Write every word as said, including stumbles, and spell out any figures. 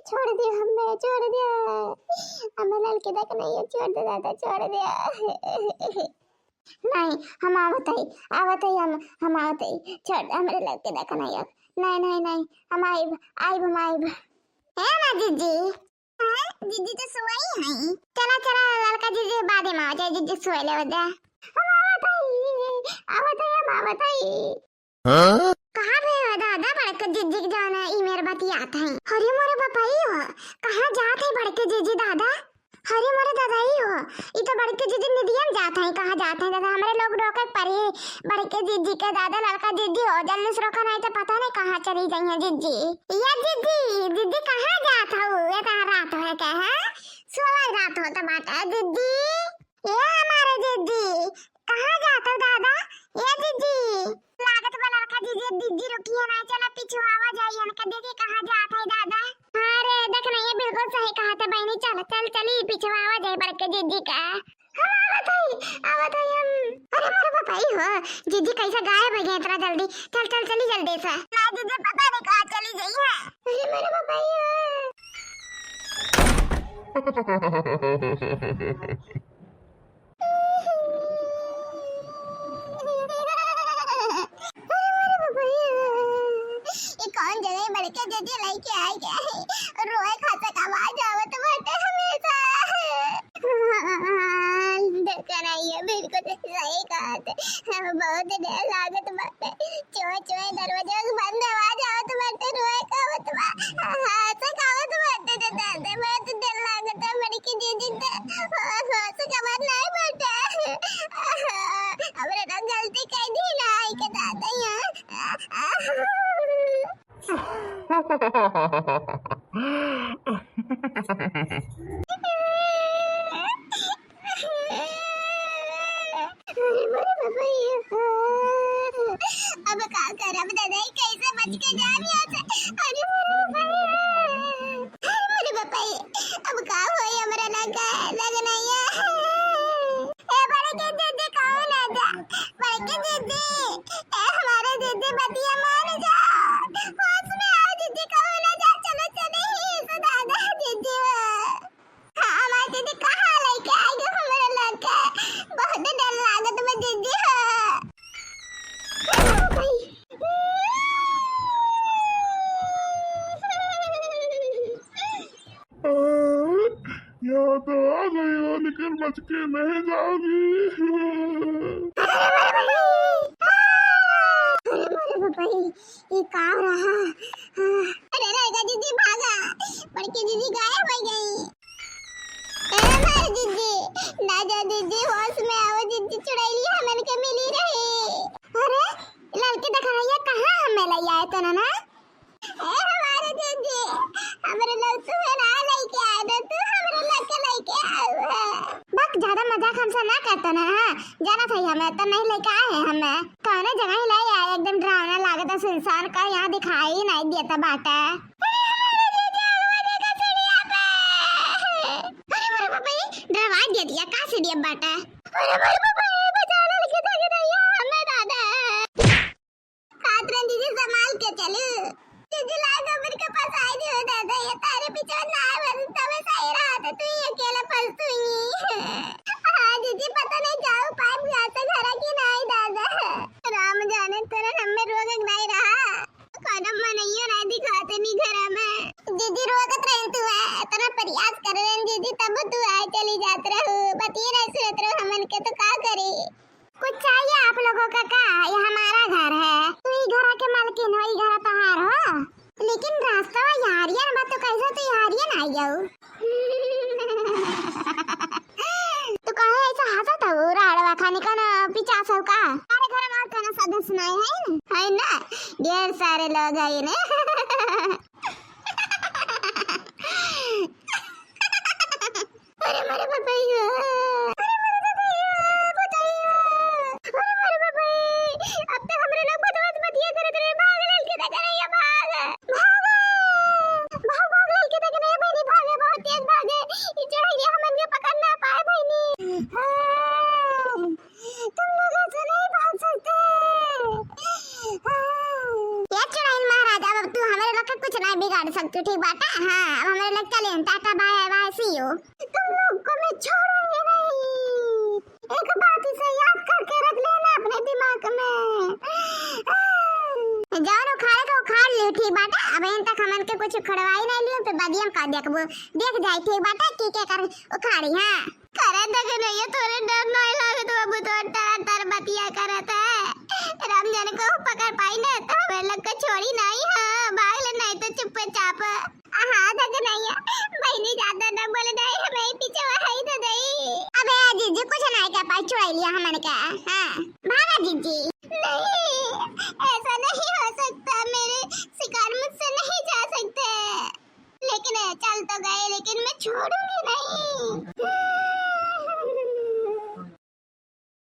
छोड़ दिया हमें, छोड़ दिया। हमें लड़के देख नहीं है, छोड़ दे दादा, छोड़ दिया। नहीं, हम आवत हई, आवत हई, हम, हम आवत हई। छोड़, हमरे लड़के देख नहीं है। नहीं, नहीं, नहीं, हम आइब, आइब, हम आइब। ए ना जीजी। हाँ, जीजी तो सोई है। चला, चला, लड़का जीजी बादे में आ जाए, जीजी सोए ले बदे। हम आवत हई, आवत हई, हम आवत हई। हाँ? कहाँ रहे हो दादा, बड़के जीजी के जौन है, ई मेर बतियात है। अरे मोरे बपई हो, कहाँ जात है बड़के जीजी दादा? अरे मोरे दादा ई हो, ई तो बड़के जीजी निदियन जात है, कहाँ जात है दादा? हमरे लोग रोके के पड़ी बड़के जीजी के दादा, लड़का जीजी हो, जल्दी से रोका, नहीं तो पता नहीं कहाँ चली गई है जीजी। या जीजी, जीजी कहाँ जात हो? ये तो रात हो के, हाँ? सोवल रात हो तो बात है जीजी। ए हमारे जीजी, कहाँ जात हो दादा? ए जीजी, लागत बा लड़का जीजी, जीजी रुकी है ना, चला पिछुआवा जाई, इनका देखी कहाँ जात है दादा। अरे देख ना, ये बिल्कुल सही कहा था बहनी, चल चल चली पिछुआवा जाई बड़के जीजी का। हम आवत हई, आवत हई हम। अरे मोरे बपई हो, जीजी कैसे गायब हो गए इतना जल्दी? चल चल चली जल्दी से। ना जीजी पता नहीं कहाँ चली गई है। अरे मोरे बपई हो। अरे मोरे बपई हो। ये कौन जगह बड़के जीजी लेके आ गया है? रोए खासा का आवाज आवत बाटे हमेशा। देखा नहीं है, बिल्कुल सही कहा थे। बहुत डर लागत बाटे। चोय चोय दरवाजा के बंद आवाज आवत बाटे, रोए का आवत बा, हंसे का आवत बाटे, तो दादा बहुत डर लागत है, बड़की जीजी तो हंसे का बात नहीं बाटे। हमरा तो गलती कर दी ना, आई के दादा यहाँ। अरे मोरे बपई हो। अब का करब दादा, कैसे बच के जाब यहाँ से? अरे मोरे बपई हो। अरे मोरे बपई, अब का होई हमरा लगे, लगे नहीं है। ए बड़की दीदी कहूँ ना जा, बड़की दीदी, ए हमारे दीदी बतिया मान जा, होश में आओ दीदी कहूँ ना जा, चलो चलो ही से दादा दीदी हो। हाँ, हमार दीदी कहाँ लेके आएगी हमरा लगे? बहुत डर लागत बा दीदी हो। यहाँ तो आ गई हो, लेकिन बच के नहीं जाओगी। अरे मोरे बपई, ये का रहा? अरे रे दीदी भागा, बड़की दीदी गायब हो गई। ए हमार दीदी, ना जा दीदी, होश में आओ दीदी, चुड़ैली हमन के मिली रही। अरे ललकी देखा रहिया, कहाँ हमें ले आए तो ना? ए हमारे दीदी, हमरे लोग तुम्हें ना लेके आए ना, तू हमरे लोग के लेके आए है। बक, ज्यादा मजाक हमसे ना करता ना, हाँ? जाना था हमें तो नहीं लेके आए हैं हमें। कौने जगह ही ले आए, एकदम डरावना लागत है, सुनसान का यहाँ दिखाई ही नहीं देता बाटा। अरे हमारे दीदी, आगवा देखा सीढ़िया पे। अरे मोरे बपई, डरवा दे दिया, का सीढ़िया बाटा? अरे मोरे बपई, बचा ललकी देख रही है हमें दादा। कातरन दीदी संभाल के चलू। दीदी लाग हमन के फंसाई दियो दादा, ये तारे पीछे ना आवे तबे सही रहत, तू ही अकेले फंस तू ही। हाँ दीदी, पता नहीं जाऊ पाइब यहाँ से घर की नहीं दादा। राम जाने तोरे हमें रोक नहीं रहा, कौनो मनइयो ना दिखाते नी घर में। दीदी रोकत रहे तू है, इतना प्रयास कर रहे हैं दीदी, तब तू आए चली जात रहू, बतिए नहीं सुनत रहू हमन के, तो का करी? कुछ चाहिए आप लोगों का क्या? ये हमारा घर है। तू ई घर के मालकिन हो, ई घर तोहार हो। लेकिन रास्ता में यारियन बा, तो कैसे तू यारियन आ जाऊ? तू काहे ऐसा हंसत हो? राड़वा खाने का ना पिचास हो का? हमारे घर में और कोनो सदस्य नहीं है ना? है ना? ढेर सारे लोग हैं ना। अरे मोरे बपैया, अरे मोरे बपैया, बपैया, अरे मोरे बपैया, अब तो हमरे लोग बतवत बतिया करत रहे, भाग ललकी देख रही है, भाग, भाग, भाग, भाग ललकी देख रही है, बहिनी भागे, बहुत तेज भागे, ई चढ़ैया हमन के पकड़ ना पाए बहिनी। हाँ। तुम लोग ऐसे नहीं भाग सकते। हाँ। ये चुड़ैल महाराजा, अब तू हमरे लोग कुछ नहीं बिगाड़ सकती, ठीक बाटे? हाँ, अब हमरे लोग चले, टाटा, बाय बाय, सी यू। तुम लोग को मैं छोड़ूंगी नहीं, एक बात इसे याद करके रख लेना अपने दिमाग में। जौन उखाड़े के उखाड़ लियो, ठीक बाटे? अब इन तक हमन के कुछ उखड़वाई नहीं लियो, फिर बदियम का देखबो, देख जाए, ठीक बाटे? की के कर उखाड़ी, हाँ। करे दगनैया, तोरे डर नहीं लागत बाबू, तो तर तर बतिया करत है। राम जाने को पकड़ पाई ना, तो हमें लोग के छोड़ी नहीं है, भाग ले नहीं तो चुप्पे चाप। हाँ दगनैया, बहिनी ज्यादा ना बोले नहीं, हमें पीछे वही दे दे। अबे जीजी, कुछ नहीं कह पाई, छुड़ाई लिया हमन का। हाँ।